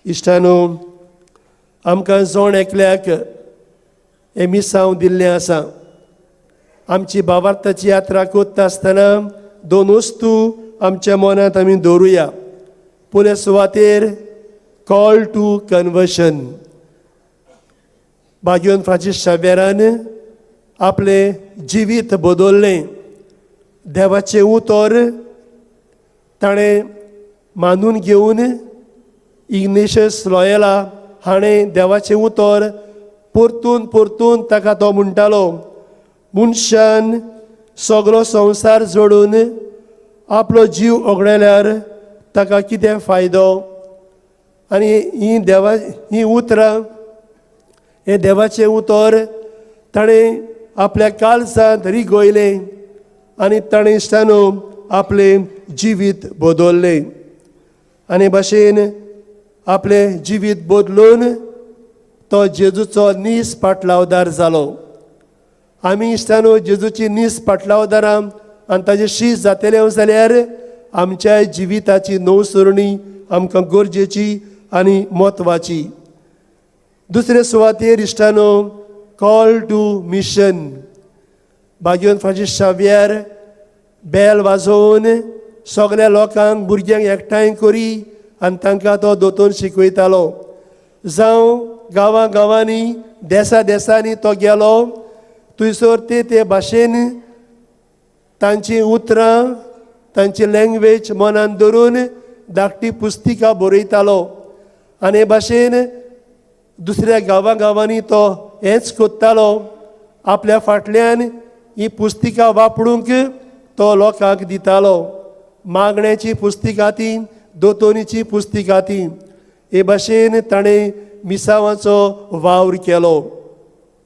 इश्टानो, आमकां जण एकल्याक हें मिसांव दिल्लें आसा. आमची भावार्थाची यात्रा करता आसतना दोन वस्तू आमच्या मनांत आमी दवरुया. पयले सुवातेर कॉल टू कन्वर्शन. भाग्योन फ्रांसीस शाव्येरान आपलें जिवीत बदललें. देवाचें उतर ताणें मानून घेवन, इग्नेशस लॉयला हाणें देवाचें उतर परतून परतून ताका तो म्हणटालो, मनशान सगलो संवसार जोडून आपलो जीव ओगडायल्यार ताका कितें फायदो? आनी ही देवा ही उतरां, हें देवाचें उतर ताणें आपल्या काळजांत रिगयलें आनी ताणें, इश्टानो, आपलें जिवीत बदललें. आनी भाशेन आपलें जिवीत बदलून तो जेजूचो नीस पाटलावदार जालो. आमी, इश्टानो, जेजूची नीस पाटलावदारां आनी ताजे शीस जातले जाल्यार आमच्या जिविताची नवसरणी आमकां गरजेची आनी म्हत्वाची. दुसरे सुवातेर, इश्टानो, कॉल टू मिशन. भाग्योन फ्रांसीस शाव्यार बेल वाजोवन सगल्या लोकांक, भुरग्यांक एकठांय करी आनी तांकां तो दोतोर शिकयतालो. जावं गांवां गांवांनी, देसा देसांनी तो गेलो, थंयसर ते ते भाशेन तांची उतरां, तांची लँग्वेज मनान धरून धाकटी पुस्तिका बरयतालो. आनी हे भाशेन दुसऱ्या गांवां गांवांनी तो हेंच कोत्तालो. आपल्या फाटल्यान ही पुस्तिका वापरूंक तो लोकांक दितालो. मागण्याची पुस्तिका ती, दोतोनीची पुस्तिका ती. हे भाशेन ताणें मिसावाचो वावर केलो.